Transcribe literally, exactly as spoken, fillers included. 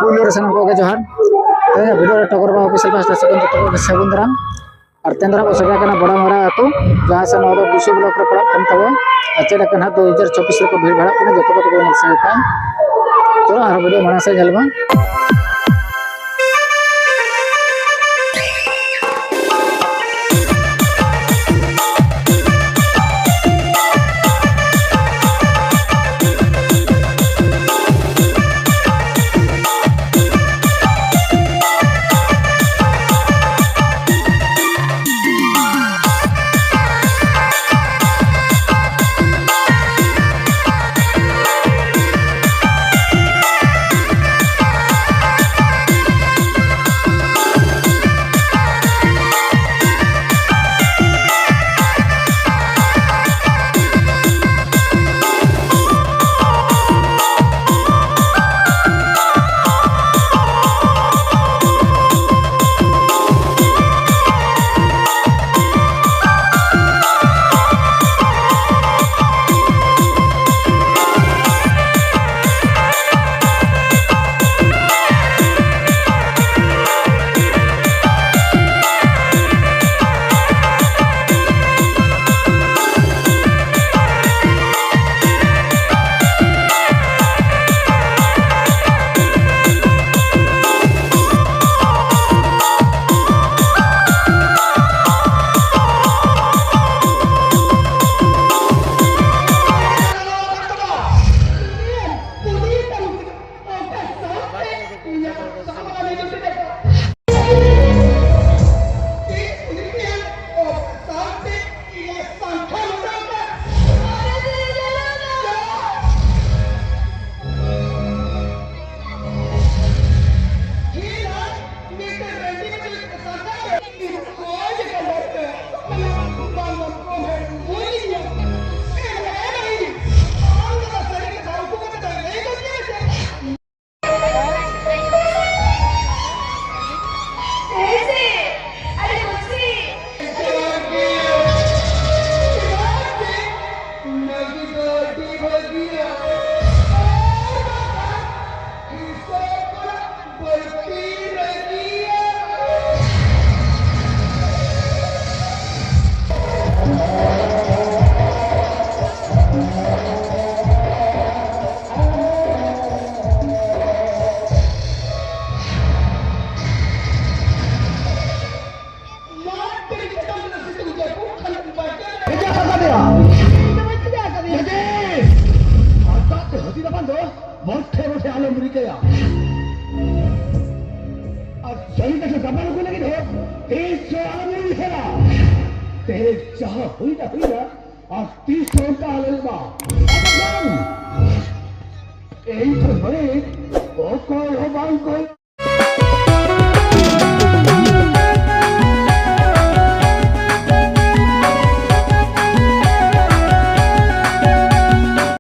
ᱯᱩᱭᱞᱩ ᱨᱮ ᱥᱟᱱᱟᱢ ᱠᱚᱜᱮ ᱡᱚᱦᱟᱨ᱾ ᱛᱮᱦᱮᱧᱟᱜ video ᱨᱮ ᱴᱚᱜᱚᱨ ᱵᱟᱦᱟ official ᱯᱟᱦᱴᱟ ᱥᱮᱫ ᱠᱷᱚᱱ ᱡᱚᱛᱚ ᱠᱚᱜᱮ ᱥᱟᱹᱜᱩᱱ ᱫᱟᱨᱟᱢ᱾ ᱟᱨ ᱛᱮᱦᱮᱧ ᱫᱚ ᱱᱟᱦᱟᱜ ᱵᱚ ᱥᱮᱴᱮᱨ ᱟᱠᱟᱱᱟ ᱵᱚᱲᱟ ᱢᱟᱨᱟ ᱟᱹᱛᱩ, ᱡᱟᱦᱟᱸ ᱥᱮ ᱱᱚᱣᱟ ᱫᱚ ᱵᱤᱥᱩ block ᱨᱮ ᱯᱟᱲᱟᱜ ᱠᱟᱱ ᱛᱟᱵᱚᱱ᱾ ᱟᱨ ᱪᱮᱫ ᱞᱮᱠᱟ ᱱᱟᱦᱟᱜ ᱫᱩ ᱦᱟᱡᱟᱨ ᱪᱚᱵᱵᱤᱥ ᱨᱮᱠᱚ ᱵᱷᱤᱲ ᱵᱷᱟᱲᱟᱜ ᱠᱟᱱᱟ, ᱡᱚᱛᱚ ᱠᱚᱛᱮ ᱠᱚ ᱧᱮᱞ ᱥᱟᱸᱜᱮ ᱠᱚᱣᱟ᱾ ᱪᱚᱞᱚ ᱟᱨᱦᱚᱸ video ᱢᱟᱲᱟᱝ ᱥᱮᱫ ᱧᱮᱞ ᱵᱚᱱ᱾ ᱥᱟᱹᱨᱤ ᱠᱟᱛᱷᱟ ᱫᱟᱯᱟᱞ ᱠᱚ ᱞᱟᱹᱜᱤᱫ ᱦᱚᱸ ᱛᱤᱥ ᱦᱚᱸ ᱟᱞᱚᱢ ᱩᱭᱦᱟᱹᱨᱟ᱾ ᱛᱮᱦᱮᱧ ᱡᱟᱦᱟᱸ ᱦᱩᱭᱱᱟ ᱦᱩᱭᱱᱟ, ᱟᱨ ᱛᱤᱥ ᱦᱚᱸ ᱚᱱᱠᱟ ᱟᱞᱚ ᱦᱩᱭᱩᱜ ᱢᱟ᱾ ᱟᱫᱚ ᱵᱟᱝ, ᱤᱧ ᱴᱷᱮᱱ ᱵᱟᱹᱲᱤᱡ ᱚᱠᱚᱭ ᱦᱚᱸ ᱵᱟᱝ ᱠᱚ